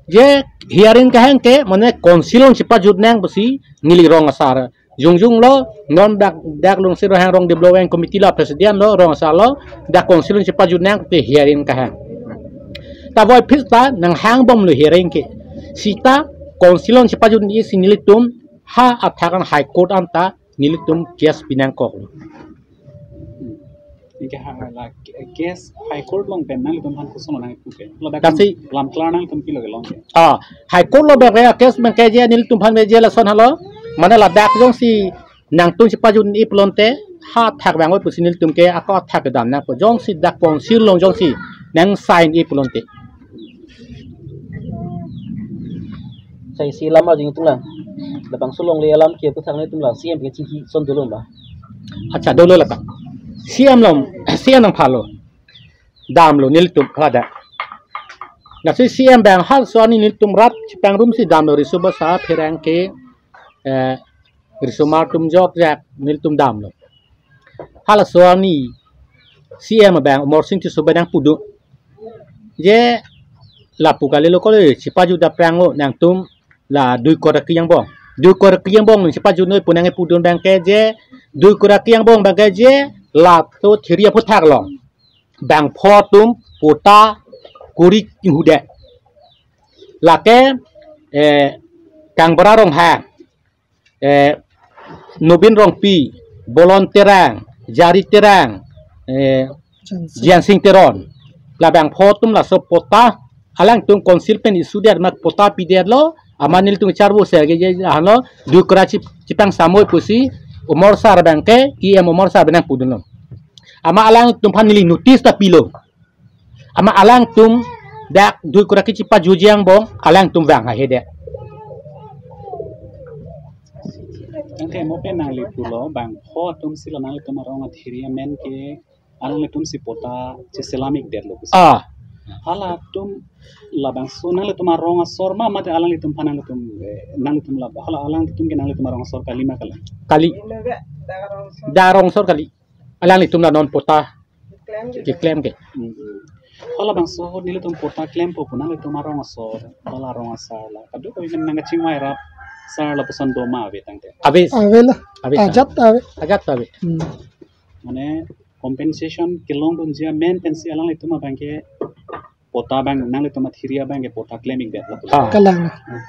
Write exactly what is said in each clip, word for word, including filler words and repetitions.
Je hearing kehang ke mane council along chepajut nang pusi neli rong asar. Jongjong lo, non dak dak Longsi Ronghang Rong Development Committee lo president lo, rong asar lo, dak council along chepajut nang ke hearing kehang. Ta voi phis ta nanghangbomlo hearing ke. Sita council along chepajut ni si nelitum ha athak an High Court anta nelitum case pinangkoklo. Anke ha la case High Court along pen nanglitum aphan koson nangpu ke? Ladak Kasi lamklar nanglitum pilo kelong ke? Ah, High Court along bek ya case abang ke je nelitum aphan je lason halo. Mane ladak jongsi nangtum chepajut ni pulote ha athak abang oi pusi nelitum ke ako athak kedam nangpo jongsi dak council along jongsi nang sign ni pulote. Sai si alam ajing tung lang. Labangso longle alam ke puthak nelitum lang C M ke chingki son dolo ba. Accha, dolo lata. C M along, C M nangphalo. Damlo nelitum hala dak. Lasi C M abang halaso arni nelitum rat chepangrum si damlo, riso basa pherang ke, eh, risomar atum jokjak nelitum damlo. Halaso arni C M abang Amarsing Tisso abang nangpudun. Je lapu kalilo kole chepajut aphrang o nangtum la dui kora kejang angbong. Dui kora kejang angbong nang chepajut noi pu nangpudun abang ke je dui kora kejang angbong abang ke je laso thiri aphuthak along bangpho atum patta kuri inghudet. Lake, eh, Kangbura Ronghang, eh, Nobin Rongpi, Bolon Terang, Jari Terang, eh, Jansing. Jansing Teron. Labangpho atum laso patta alangtum council pen issue det amat patta pidetlo, amat nelitum charbo serge je halo dui kora chip chipang samoi pusi Amarsar abang ke, E M Amarsar abang nangpudunlo. Amat alangtum aphan neli notice ta pilo. Amat alangtum dak dui kora kechepajutji angbong alangtum vang ahedet. Anke mo pen nangli pulo bangpho atum si lo nanglitum arong athiri amen ke alanglitum si patta cheselam-ikdetlo pusi. Ah. Halatum labangso nanglitum arong asor ma mate alanglitum aphan nanglitum, eh, nanglitum laba hala alanglitum ke nanglitum arong asor kali ma kalang? Kali. Dak arong asor kali. Alanglitum la non patta keklem ke. Hmm. Halabangso ahut nelitum patta klempo pu nanglitum arong asor, hala arong asar la kadokave nangkachingvai rap sar lapuson do ma ave tangte? Ave. Ave la. Ave. Ajat ave. Ajat ave. Hmm. Mane compensation kelongdunji amen pensi alanglitum abang ke patta abang nanglitum athiri abang ke patta klem-ikdet lapu. Ah. Kalang. Hmm.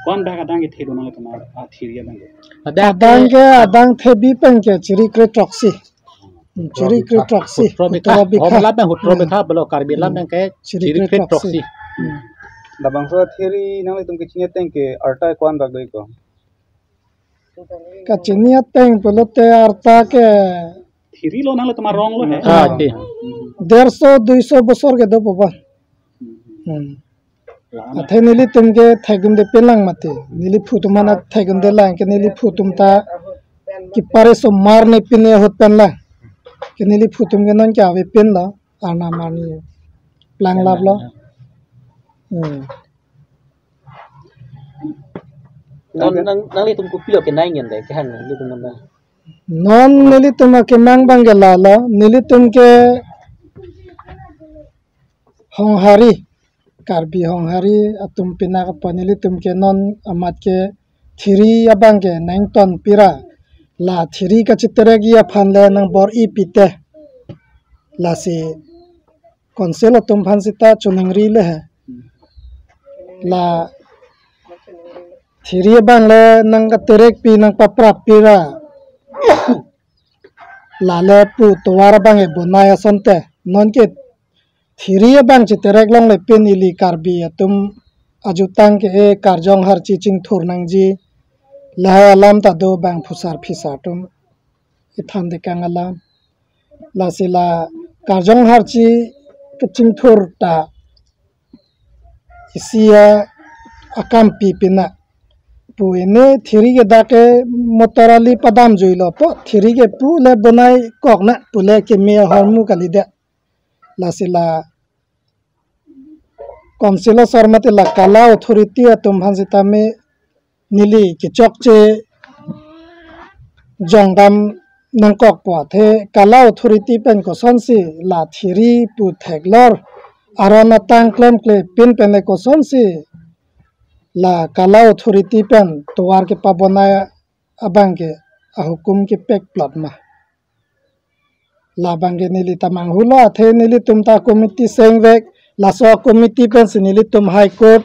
Ko-an bak adang ke thedun nanglitum athiri abang ke? Adang adang ke, ke adang thebi pen ke chiri kre throksi. Hmm, chiri kre throksi. Hutro bikha. Hutro bikha. Hom alam abang hutro bikha, hmm, belo Karbi alam abang ke chiri kre throksi. Hmm. Labangso athiri nanglitum kachini ateng ke arta ko-an bak do-ik ko? Kachini ateng pulote arta ke thiri lo nanglitum arong lo he. Ah, ti. Derso, duiso bosor kedo po ba. Hmm. Athe nelitum ke thekdunde pinlang mati. Neliphu atum aphan thekdunde lang ke neliphu atum ta kepare osomar ne pine ahut pen lang. Ke neliphu atum ke non ke ave pinlo. Arnam arni plang laplo. Hmm. Non nang, nanglitum kopilo kenai ngen de kehang nelitum nang. Non nelitum akemang abang ke lalo, nelitum ke Honghari, Karbi Honghari atum pinak apot nelitum ke non amat ke thiri abang ke nangton pira, la thiri kachiterekji aphan le nangbor-i pite. Lasi council atum aphan sita choningri le he. La thiri abang le nangkaterekpi nangpaprap pira. Lale pu tovar abang ke bonai asonte. Non ke thiri abang chiterek longle pin ili Karbi atum ajutang ke e karjong harchi chingthur nangji. Lahai alam ta do bang phusar phisar atum. Ithan dekang alam. Lasi la karjong harchi kechingthur ta isi a akam pi pina. Pu ini thiri ke dak ke motor ali padam juilo po, thiri ke pu le bonai kok na, pu le keme ahormu kalidet. Lasi la council asor mate la kala authority atum aphan sitame neli kechokche jongdam nangkokpo athe kala authority pen kosonsi la thiri pu theklor aron atang klemkle pin pen le kosonsi la kala authority pen tovar kepabonai abang ke ahukum kepek plot ma. Labang ke neli ta manghulo, athe nelitum ta committee sengvek, laso committee pensi nelitum High Court,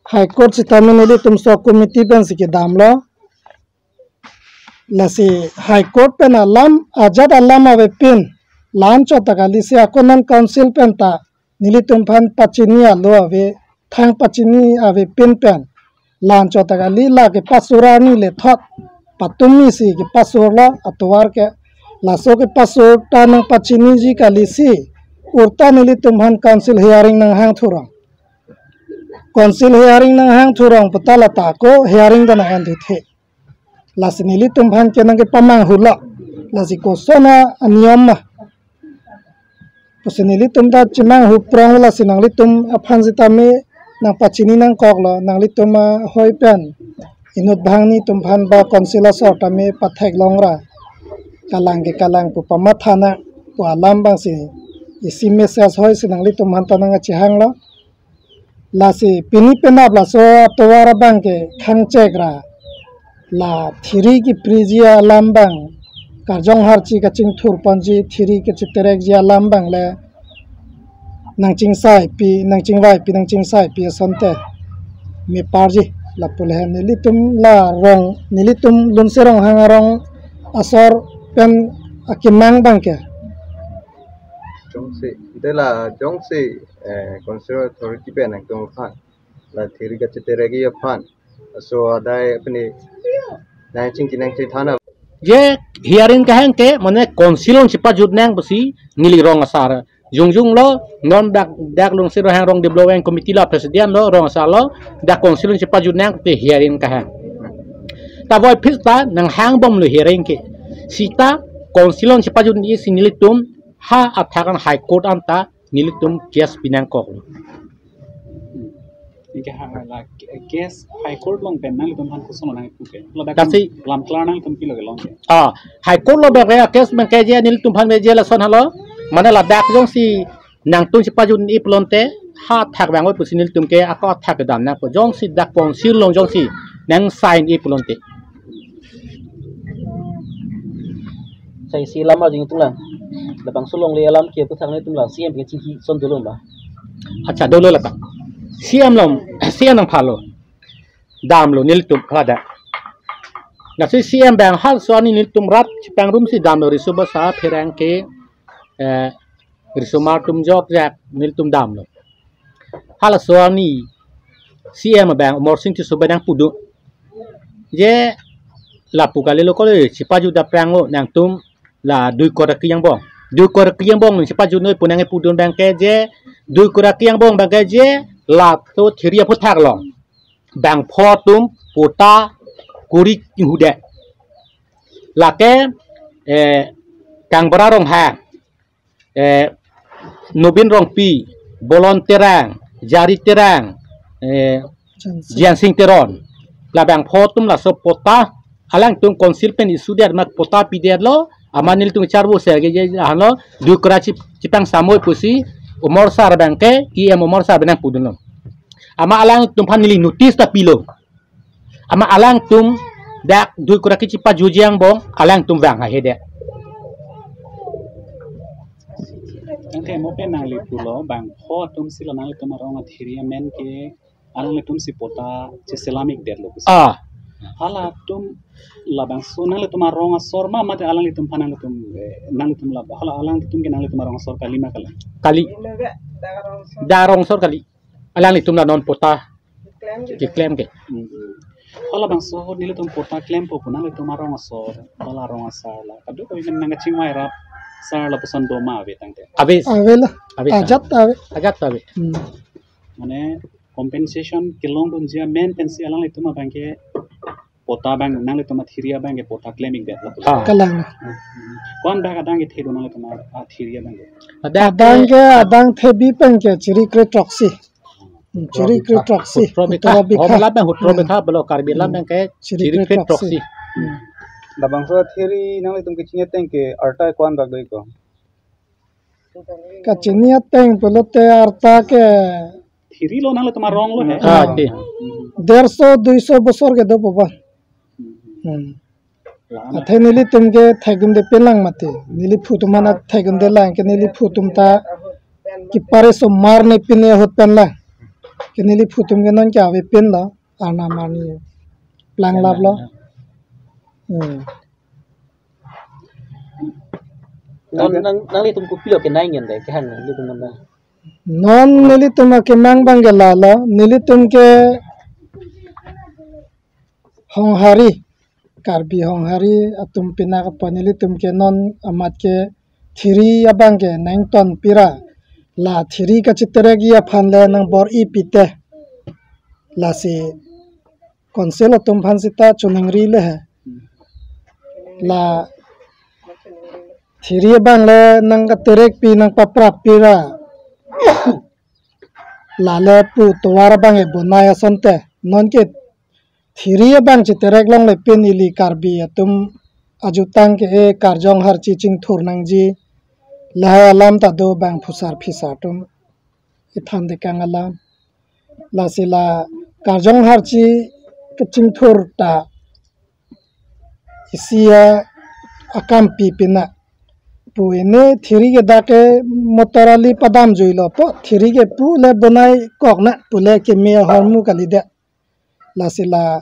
High Court sitame nelitum so committee pensi kedamlo. Lasi High Court pen alam, ajat alam avepin, la-anchot ta kalisi ako non council pen ta nelitum aphan pachini alo ave, thang pachini avepin pen, la-anchot ta kali, la kepasur arni le thot, patumisi kepasur lo atovar ke, laso kepasur ta nangpachiniji kalisi, urta nelitum aphan council hearing nanghang thurong. Council hearing nanghang thurong puta lata ako hearing ta nang-en thuthe. Lasi nelitum aphan ke nangkepamanghulo. Lasi koson aniyom ma pusi nelitum ta chemanghu prong, lasi nanglitum aphan sitame nangpachini nangkoklo, nanglitum ahoi pen inut bang netum aphan ba council asor tame pathek longra, kalang ke kalang pu pamatha nang pu alam abangsi isi message hoisi nanglitum aphan ta nangkachehanglo. Lasi pini penap laso atovar abang ke khangchek ra, la thiri kepriji alam abang, karjong harchi kachingthur ponji, thiri kachiterekji alam abang le nangchingsaipi, nangchingvaipi, nangchingsaipi asonte meparji. Lapu le nelitum la rong, nelitum Lunse Ronghang arong asor pen akemang abang ke jongsi, de la jongsi, eh, council authority pen nangtum aphan, la thiri kachiterek aphan, laso adai apni nangchingki nangchingthana. Je hearing kehang ke, mane council along chepajut nang pusi neli rong asar jongjung lo, non dak, dak Lunse Ronghang Rong Development Committee la president lo, rong asar lo, dak council along chepajut nang te hearing kehang. Ta voi phis ta nanghang bomlo hearing ke. Sita council along chepajut ni si nelitum ha athak an High Court anta nelitum case pi nangkoklo. Anke ha la case High Court along pen nanglitum aphan koson nangpu ke? Ladak kasi lam klar nanglitum pilo kelong ke? Ah, High Court along bek ya case abang ke je nelitum aphan je lason halo. Mane ladak jongsi nangtum chepajut ni pulote ha athak abang oi pusi nelitum ke ako athak kedam nangpo, jongsi dak council along jongsi nang sign ni pulote. Sai isi alam arjing tung lang. Labangso longle alam ke puthak netum lang C M ke chingki son dolo ba. Accha, dolo lata. C M along, C M nangphalo. Damlo nelitum pada. Lasi C M abang halaso arni nelitum rat chepangrum si damlo, riso basa pherangke, eh, risomar atum jokjak nelitum damlo. Halaso arni C M abang Amarsing Tisso abang nangpudun. Je lapu kalilo kole chepajut aphrang o nangtum la dui kora kejang bong. Dui kora kejang bong nang chepajut noi pu nangpudun abang ke je, dui kora kejang bong abang ke je, laso thiri aphuthak along bangpho atum patta kuri inghudet. Lake, eh, Kangbura Ronghang, eh, Nobin Rongpi, Bolon Terang, Jari Terang, eh, Jiansing. Jiansing Teron. Labangpho atum laso patta alangtum council pen issue det ma patta pidetlo, amat nelitum charvo serge je halo, dui kora chip-, chipang samoi pusi Amarsar abang ke, E M Amarsar abang nangpudunlo. Amat alangtum aphan neli notice ta pilo. Amat alangtum dak dui kora kechepajutji angbong alangtum vang ahedet. Anke mo pen nangli pulo bangpho atum si la nanglitum arong athiri amen ke alanglitum si patta cheselam-ikdetlo pusi. Ah. Halatum labangso nanglitum arong asor ma mate alanglitum aphan nanglitum, eh, nanglitum la hala alanglitum ke nanglitum arong asor kali ma kalang? Kali. Dak arong asor kali. Alanglitum la non patta keklem ke. Hmm. Halabangso nelitum patta klempo pu nanglitum arong asor, hala arong asar la kadokave nangkachingvai rap sar lapuson do ma ave tangte? Ave. Ave la. Ave ta. Ajat ave. Ajat ave. Hmm. Mane compensation kelongdunji amen pensi alanglitum abang ke patta abang, nanglitum athiri abang ke patta klem-ikdet lapu. Ha. Kalang. Hmm. Ko-an bak adang kethe do nanglitum athiri abang ke? Adang ke, adang ke adang thebi pen ke chiri kre throksi. Hmm, chiri kre throksi. Hutro bitha. Hutro bitha. Hom alam abang hutro bitha, bolo Karbi alam abang ke chiri kre throksi. Hmm. Labangso athiri nanglitum kechini ateng ke arta ko-an bak do-ik ko? Kachini ateng pulote arta ke thiri lo nanglitum arong lo he. Ah, ti. Derso, duiso bosor kedo po ba. Hmm. Athe nelitum ke thekdunde pinlang mati. Neliphu atum aphan thekdunde lang ke neliphu atum ta kipare somar ne pine ahut pen lang. Ke neliphu atum ke non ke ave pinlo. Arnam arni plang laplo. Hmm. Non nang, nanglitum kopilo kenai ngen dei, kehang nanglitum nang. Non nelitum akemang abang ke lalo, nelitum ke Honghari, Karbi Honghari atum pinak apot nelitum ke non amat ke thiri abang ke nangton pira, la thiri kachiterek ji aphan le nang bor-i pite. Lasi Council atum aphan sita choningri le he. La thiri abang le nang katerek pi nang paprap pira. La le pu tovar abang ke bonai asonte. Non ke thiri abang chiterek longle pin ili Karbi atum ajutang ke e karjong harchi chingthur nangji. Lahai alam ta do bang phusar phisar atum. Ithan dekang alam. Lasi la karjong harchi kachingthur ta isi akam pi pina. Pu ini thiri ke dak ke motor ali padam juilo po, thiri ke pu le bonai kok na, pu le keme ahormu kalidet. Lasi la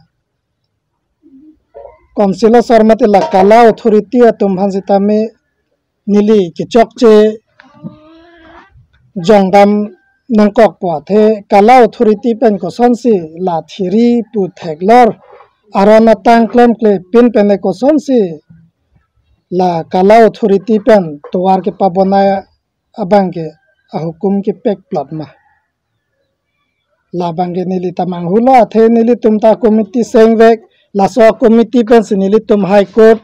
Council asor mate la kala authority atum aphan sitame neli kechokche jongdam nangkok po athe kala authority pen kosonsi la thiri pu theklor aron atang klemkle pin pen le kosonsi la kala authority pen tovar kepabonai abang ke ahukum kepek plot ma. Labang ke neli ta manghulo athe nelitum ta committee sengvek, laso committee pensi nelitum High Court,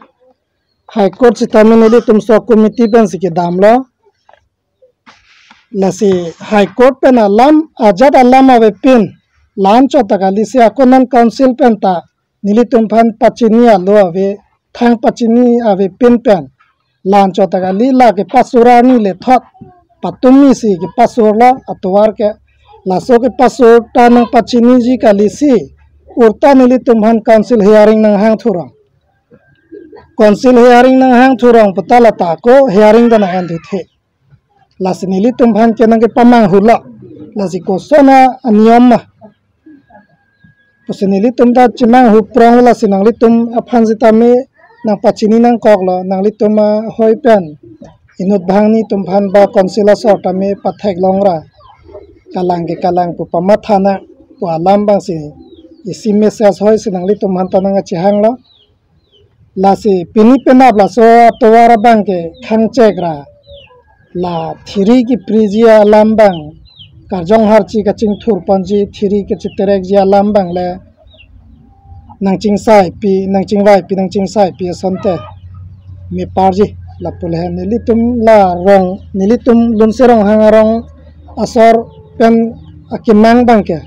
High Court sitame nelitum so committee pensi kedamlo. Lasi High Court pen alam, ajat alam avepin, la-anchot ta kalisi ako non Council pen ta nelitum aphan pachini alo ave, thang pachini avepin pen. La-anchot ta kali la kepasur arni le thot. Patum ni si kepasurlo atovar ke. Laso kepasur ta nangpachiniji kalisi. Urta nelitum aphan Council hearing nanghang thurong. Council hearing nanghang thurong pu ta la ta ako hearing ta nang-en thuthe. Lasi nelitum aphan ke nangkepamanghulo. Lasi koson aniyom ma. Pusi nelitum ta chemanghu prong lasi nanglitum aphan sitame nangpachini nangkoklo, nanglitum ahoi pen inut bhangni atum aphan ba Council asor tame pathek longra. Kalang ke kalang pu pamatha nang pu alam abangsi isi message hoisi nanglitum aphan ta nangkachehanglo. Lasi pini penap laso atovar abang ke khangchek ra la thiri kepriji alam abang, karjong harchi kachingthur ponji, thiri kachiterekji alam abang le nangchingsaipi, nangchingvaipi, nangchingsaipi asonte meparji. Lapu le nelitum la rong, nelitum Lunse Ronghang arong asor pen akemang abang ke.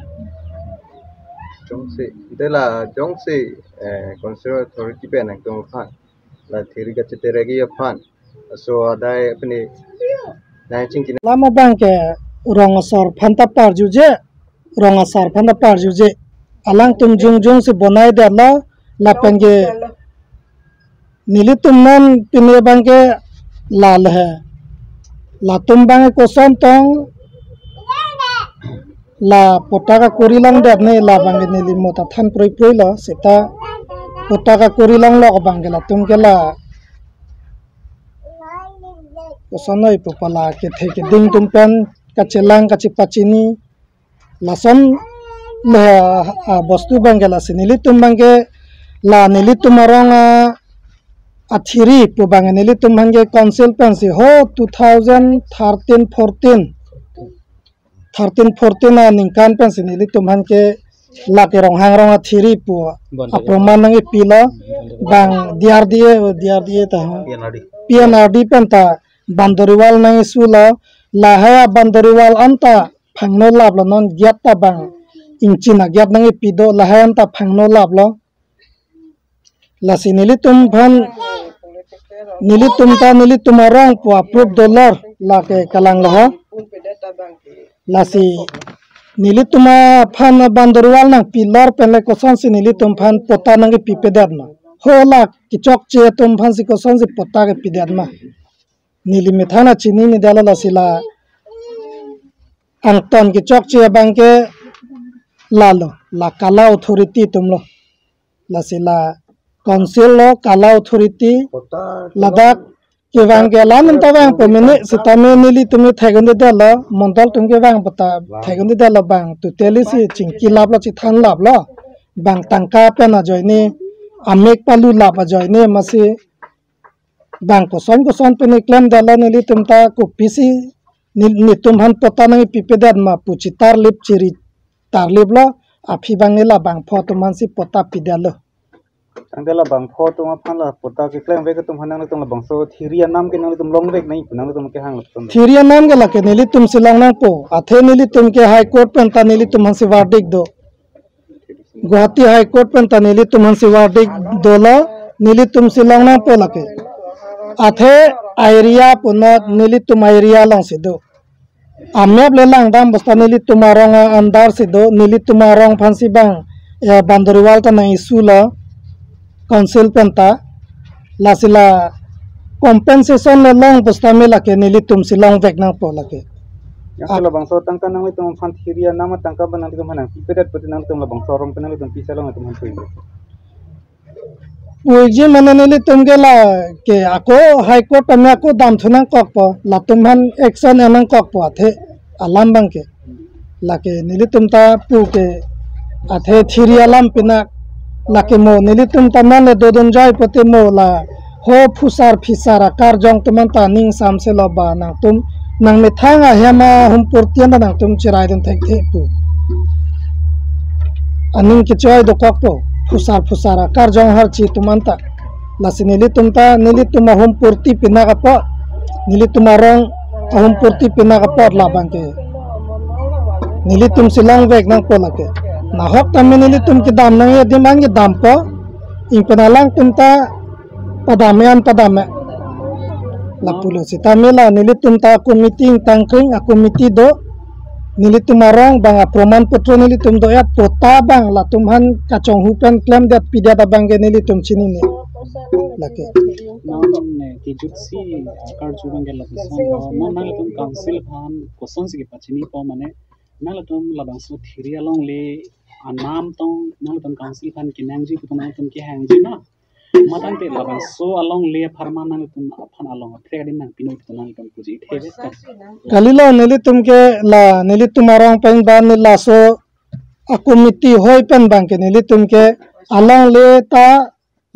Jongsi, de la jongsi, eh, Council authority pen nangtum aphan la thiri kachiterekji aphan, laso adai apni nangchingki alam abang ke rong asor aphan ta parjuje, rong asor aphan ta parjuje. Alangtum jongjongsi bonai detlo, lapen ke nelitum non pini abang ke la le he. Latum abang ke koson tong la potaka kuri longdet ne labang ke neli mo ta than prui prui lo seta potaka kuri longlok abang ke latum ke la kosonnoi pu pala kethe keding atum pen kachelang kachepachini lason le, ah, bostu abang ke lasi nelitum abang ke la nelitum arong, ah, athiri pu abang nelitum aphan ke Council pensi ho two thousand thirteen fourteen, thirteen fourteen aningkan pensi nelitum aphan ke la ke Ronghang arong athiri pu aproman nangkepilo. Bang D R D A, D R D A ta ha, P N R D. P N R D pen ta boundary wall nangisulo. Lahai aboundary wall anta phangno laplo, non gate ta bang ingchin a-gate nangkepi do, lahai anta phangno laplo. Lasi nelitum aphan, nelitum ta nelitum arong pu a-proof dolor lake kalanglo ho. Lasi Nelitum aphan boundary wall nangpilor penle kosonsi nelitum aphan patta nangkepipedet ma? Ho la kechokche atum aphansi kosonsi patta kepidet ma? Neli methang chinine detlo, lasi la angton kechokche abangke lalo, la Kala Authority atumlo. Lasi la council lo, Kala Authority, ladak kevang ke alam ta vangpo mene, sitame nelitum ke thek-un-edetlo, mondol atum kevang patta thek-un-edetlo, bang totally si chingkilaplo, chithanlaplo. Bang tangka pen ajoine, amek palulap ajoine, masi bang koson koson pen klemdetlo, nelitum ta kopisi ni-, netum aphan patta nangkepipedet ma pu chitarlip chiri tarliplo, aphi abang nela bangpho atum aphansi patta pidetlo. Tangte la bangpho atum aphan la patta keklemvek atum aphan nangtum labangso thiri anam ke nangtum longvek nangji pu nangtum kehang lapuson. Thiri anam ke lake nelitumsi long nangpo. Athe nelitum ke High Court pen ta nelitum aphansi verdict do. Guwahati High Court pen ta nelitum aphansi verdict dolo, nelitumsi long nangpo lake. Athe area punot nelitum area alongsi do. Amap le langdam basta nelitum arong a-under si do, nelitum arong aphansi bang, eh, boundary wall ta nang-issue lo, council pen ta, lasi la compensation le long pusitame lake nelitumsi longvek nangpo lake. Yang Ah. Sila bangso tangka nanglitum aphan thiri anam tangka ba nangtum aphan nangpipedet pute nangtum labangso arong pen nangtum pisa long nangtum aphan pui. Puji mane nelitum ke lake ako High Court tame ako damthu nangkokpo, latum aphan action en nangkokpo athe alam abangke. Lake nelitum ta pu ke athe thiri alam pinak lake mo nelitum ta mane dodun jai pute mo la ho phusar phisar akarjong atum anta ning samselo ba nangtum nangmethang ahem ahumpurti anta nangtum cheraidun thekthe pu. Aning kechoi dokokpo, phusar phusar akarjong harchi atum anta. Lasi nelitum ta, nelitum ahumpurti pinak apot, nelitum arong ahumpurti pinak apot labangke nelitumsi longvek nangpo lake. Nahok tame nelitum kedam nangji adim abangke dampo, ingpen alangtum ta padam-e an padam-e. Lapulo sitame la nelitum ta committee ingtangkring a-committee do. Nelitum arong abang aproman potro nelitum do-et, patta abang latum aphan kachonghu pen klemdet pidet abangke nelitum chinine. Lake. Non, eh, kejutsi akarju abangke lapuson lo, non nangtum council aphan kosonsi kepachinipo mane, nangtum labangso thiri alongle anam tong nangtum council aphan kenangji pu tong nangtum kehangji ma? Matangte labangso alongle apharman nangtum aphan along aphrek adim nangpinoi pu tong nangtum puji thebe ta. Kalilo nelitum ke la nelitum arong pen ba neli laso a-committee hoi pen abangke nelitum ke alongle ta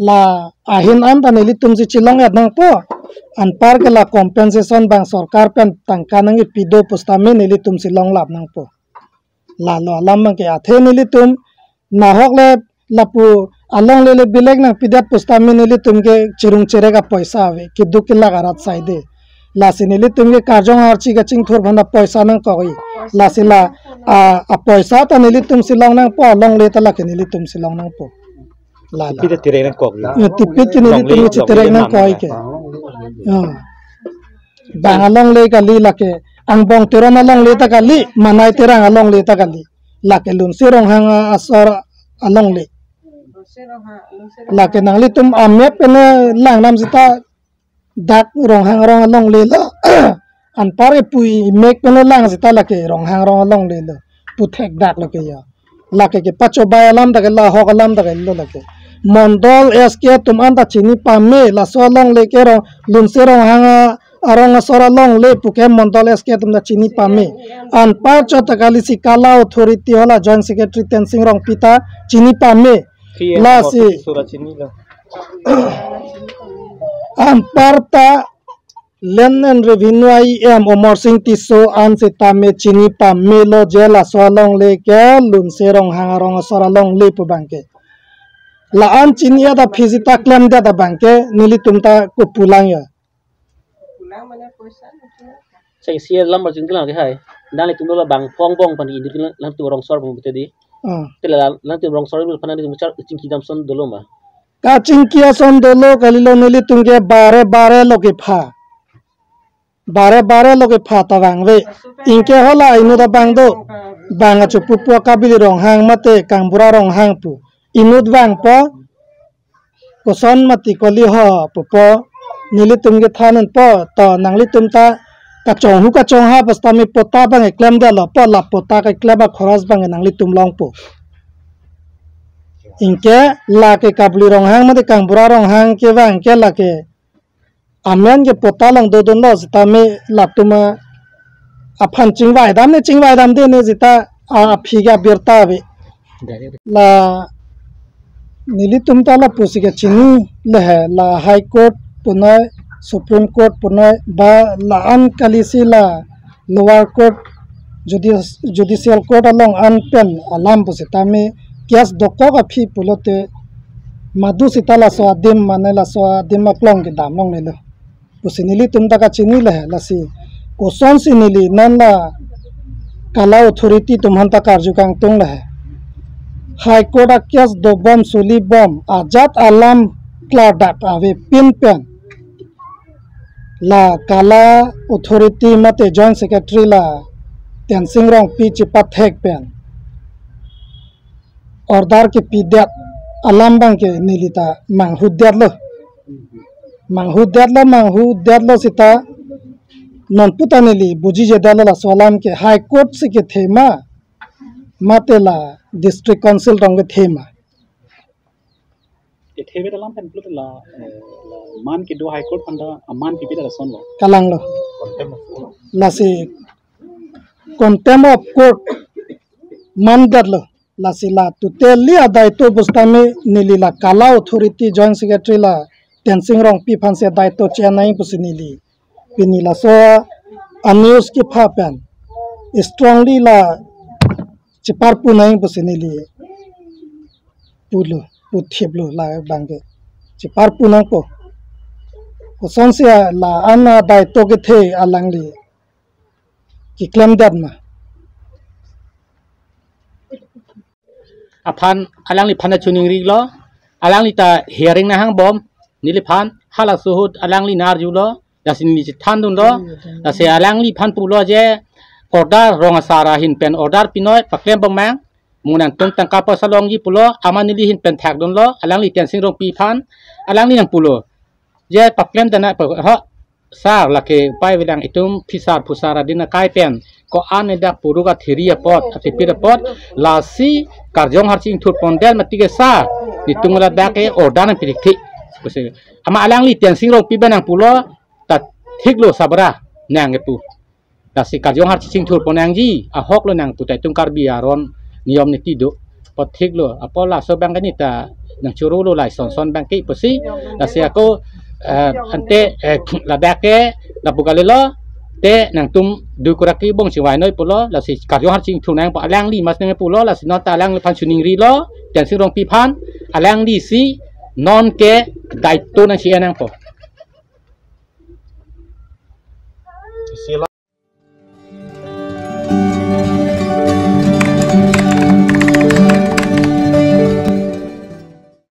la ahin anta nelitumsi chelong-et nangpo. Anparke la compensation abang sorkar pen tangka nangkepi do pusitame nelitumsi longlap nangpo. Lalo alam abangke athe nelitum nahok le lapu alongle le bilek nangpidet pusitame nelitum ke chirung chirek apoisa ave, keduk kelak arat saide. Lasi nelitum ke karjong harchi kachingthur aphan ta poisa nangkokji. Lasi la a, apoisa ta nelitumsi long nangpo, alongle ta lake nelitumsi long nangpo. Lalo. Tipit tirek nangkok. Ya, tipit ke neli longle, tum longle chiterek nang nang koi ya. Ke. Ya. Bang alongle kali lake. Angbong Teron alongle ta kali, Manai Terang alongle ta kali. Lake Lunse Ronghang asor alongle. Lake nanglitum amap pen langdam seta dak Ronghang arong alongle lo. Anpar epui mek pen lang seta lake Ronghang arong alongle lo. Puthek dak lake ya. Lake kepachobai alam ta ke lahok alam ta ke lo lake. Mondol S K atum anta chini pame, laso alongle ke rong Lunse Ronghang a-, arong asor alongle puke Mondol S K atum ta chini pame. Anpar chot ta kali si Kala Authority hala Joint Secretary Tensing Rongpi ta chini pame. Lasi sura chini lo. Anparta Land and Revenue E M Amarsing Tisso an sitame chini pamelo je laso alongle ke Lunse Ronghang arong asor alongle pu abangke. La-an chini-et aphi seta klemdet abangke nelitum ta kopulang ya. Sa isi lam arjun kelang ke hai. Nanglitum labang phong bong pan indir kelang, nangtum rong asor bong bete di. Ah. Tela nangtum rong asor bong pan nangtum char chingki damson dolo ma. Kachingki ason dolo kalilo, nelitum ke bare bare lo kepha. Bare bare lo kepha ta vangve. Ingke hala inut abang do. Bang achupu po Kabili Ronghang mate Kangbura Ronghang pu. Inut vangpo, koson mati koli ho pupo, nelitum kethan unpo, to nanglitum ta kachonghu kachongha pusitame patta bang keklem detlo po, la patta keklem akhoros bang nanglitum longpo. Anke lake Kabili Ronghang mate Kangbura Ronghang kevang ke lake amen ke patta along dodunlo sitame latum aphan chingvai damne chingvai damde ne sita a aphi ke abirta ave. La nelitum ta lapusi kechini le he, la High Court punoi, Supreme Court punoi, ba la-an kalisi la Lower Court, Judis-, Judicial Court along an pen alam pusitame case dokok aphi pulote madu sita laso adim mane laso adim aklong kedam longnelo pusi nelitum ta kachini le he. Lasi kosonsi neli non la Kala Authority atum aphan ta karju kangtung le he. High Court a case dobom solibom ajat alam klardak avepin pen la Kala Authority mate Joint Secretary la Tensing Rongpi chepathek pen order kepidet alam bang ke neli ta manghudetlo. Manghudetlo, manghudetlo sita non puta neli bujijedetlo laso alam ke High Court si kethe ma mate la District Council tong kethe ma. Kethe vet alam pen pulote la, eh, la man kedo High Court aphan ta aman kepi ta lason lo. Kalanglo. Lasi contempt of court mandetlo. Lasi la totally adaito pusitame neli la Kala Authority Joint Secretary la Tensing Rongpi aphansi adaito chenai pusi neli pini laso a-news kepha pen strongly la cheparpu nai pusi neli pulo, puthiplo la bang ke cheparpu nangpo. Kosonsi la-an adaito kethe alangli keklemdet ma. Aphan alangliphan ta chuningrilo, alangli ta hearing nanghangbom, neliphan halaso ahut alangli nang-arjulo, lasi neli chethandunlo, lasi alangliphan pulo je order rong asar ahin pen order pinoi paklembom mang, mo nangtum tangka poisa longji pulo, amat neli ahin pen thakdunlo, alangli Tensing Rongpi aphan, alangli nangpulo je paklem dana pa ho, sar lake upai avelang, itum phisar phusar adin akai pen ko-an ne dak puruk athiri apot, athipit apot, lasi karjong harchi ingthur pondet mati ke sar, netum ladak ke order nangpithik thik. Pusi amat alangli Tensing Rongpi abang nangpulo, ta thiklo sabra nang kepu. Lasi karjong harchi ingthur pon nangji, ahoklo nang pu ta itum Karbi aron niyom niti do. Apot thiklo, apot laso abang ke neta nangchorolo, la ison son abang ke pusi. Lasi ako, eh, ante, eh, ladak ke lapu kalilo, te nangtum dui kurak kibong chingvai noi pulo, lasi karjong harchi ingthur nangpo, alangli mas nangpulo, lasi non ta alangliphan chuningrilo, Tensing Rongpi aphan, alanglisi non ke daito nangsi-en nangpo. Isi